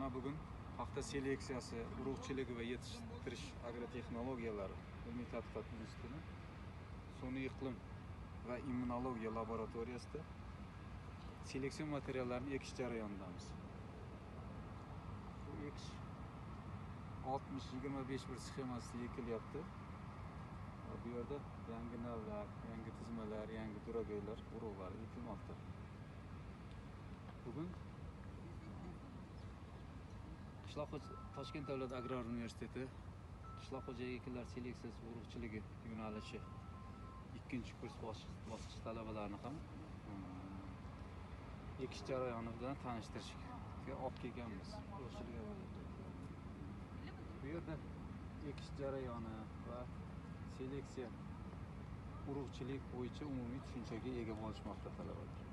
Mana bugun paxta seleksiyasi, urug'chiligi va yetishtirish agrotexnologiyalari ilmiy tadqiqot institutini sun'iy iqlim va immunologiya laboratoriyasida seleksion materiallarni ekish jarayonidamiz. Bu ekish 60-25 bir sxemasida ekilyapti. Va bu yerda yangi navlar, yangi tizmalar, yangi duragaylar urug'lari ekilmoqda. Bugun Toshkent davlat agrar universiteti qishloq xo'jaligi ekinlar seleksiyasi va urug'chiligi yo'nalishi 2-kurs bosqich talabalarini ham ekish jarayoni bilan tanishtirishga olib kelganmiz. Bu yerda ekish jarayoni va seleksiya urug'chilik bo'yicha umumiy tushunchaga ega bo'lishmoqda talabalar.